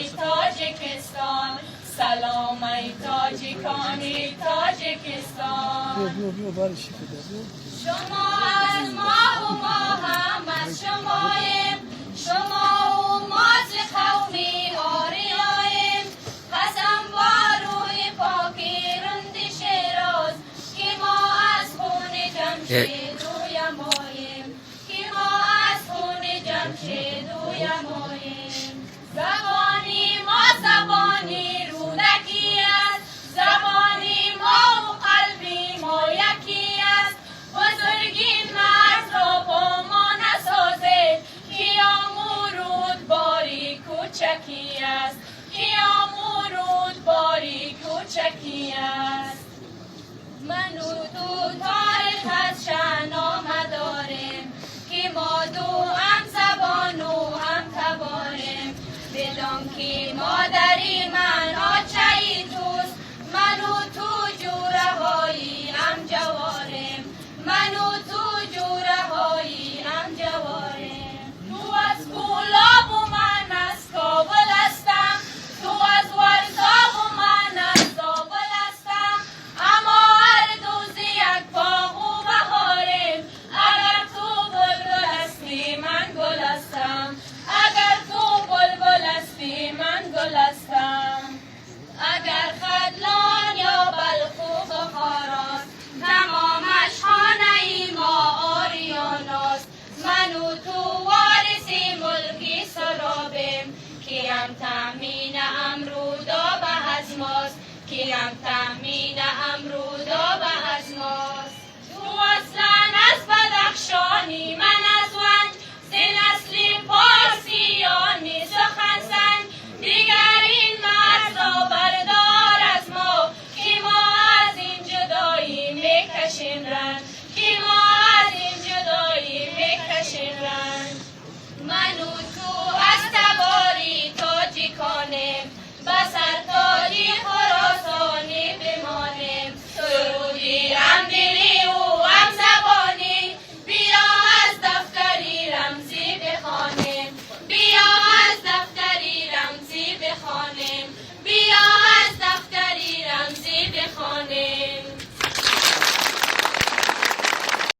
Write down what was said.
تاجیکستان، سلام ای تاجیکان تاجیکستان. شما از ما و ما هم از شماییم، شما و ما ز قومی آریاییم. قسم با روی پاکی رند شیراز که ما از خون جمشید ماییم، که ما از خون جمشید ماییم. زبانی ما زبانی رودکی است، زبانی ما و قلبی ما یکی است. بزرگی مرز را با ما نسازید که آمو رودباری کوچکی است، که آمو رودباری کوچکی است. من و تو تاریخ از شنامه داریم که ما دو هم زبان و هم تباریم. بدان که مادری من آچه‌ی توست، من و تو جوره هایی هم جواریم، من و تو جوره هایی هم جواریم. تو از کولاب و من از کابل هستم، تو از ورزاب و من از زابل هستم. اما هر دو ز یک باغ و بهاریم. اگر تو بلبل هستی من گل هستم، اگر تو بلبل هستی من گل هستم. اگر ختلان یا بلخ و بخاراست، تمامش خانه ای ما آریاناست. من و تو وارث ملکی سرابیم، کیم تأمین امرودابه از ماست، کیم تأمین امرودابه از ماست. تو اصلا از بدخشانی من